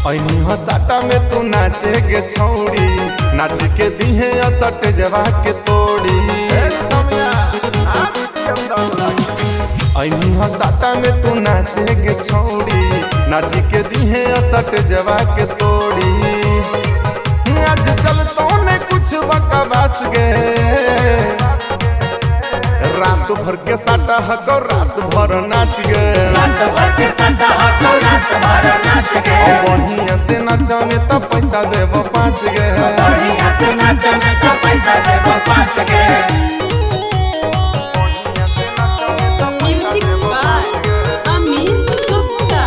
Anne हसाटा में तू नाचे के छौड़ी, नाच के दिहे असट जवा के तोड़ी। ऐनी हसाटा में तू नाचे के छौड़ी, नाच के दिहे असट जवा के तोड़ी। आज चल तो ने कुछ बकवास गे, रात भर के साटा हको रात भर नाच गे। रात भर के साटा हको रात भर नाच गे। बढ़िया से नचावे तो पैसा देबो 5 गे। बढ़िया से नचावे तो पैसा देबो 5 गे। Music by Amit Gupta.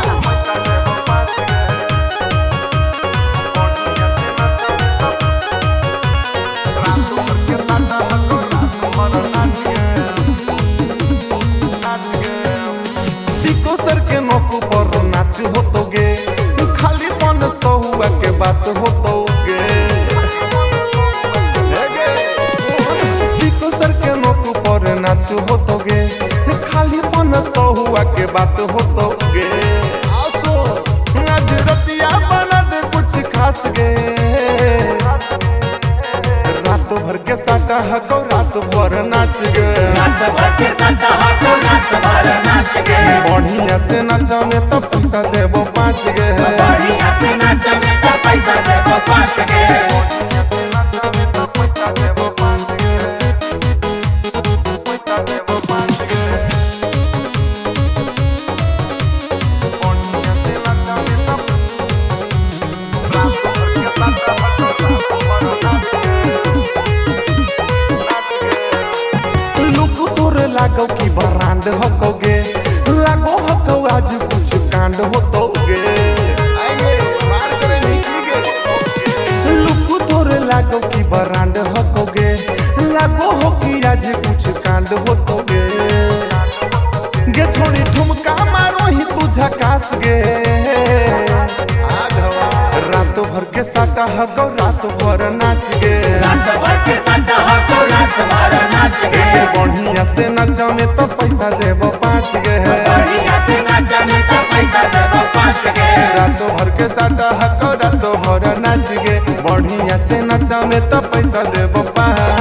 सिको sir के नोक पर नाच हो तो गे, खाली मन सहुआ के बात हो तो गे। सिको सर के नोक पर नाच हो तो गे, खाली मन सहुआ के बात हो तो गे। आज रतिया बना दे कुछ खास गे, रात भर के साटा हको रात भर नाच गे। रात भर के साटा हको रात भर नाच गे। बढ़िया से नचावे तो पैसा देबो 5 गे। बढ़िया से नचावे तो पैसा देबो 5 गे। लागो की बरांड हकोगे, लागो हको आज कुछ कांड हो तो गे। लुकु तोरे लागो की बरांड हकोगे, लागो हो की आज कुछ कांड हो तो गे। गे छोड़ी ठुमका मारो ही तू झकास गे, रात भर के साटा हको रात भर नाच गे। रात भर के साटा हको रात भर नाच गे। बढ़िया से नचावे तो पैसा देबो 5 गे। बढ़िया से नचावे तो पैसा देबो 5 गे। रात भर के साटा हको रात भर नाच गे। बढ़िया से नचावे तो पैसा देबो 5।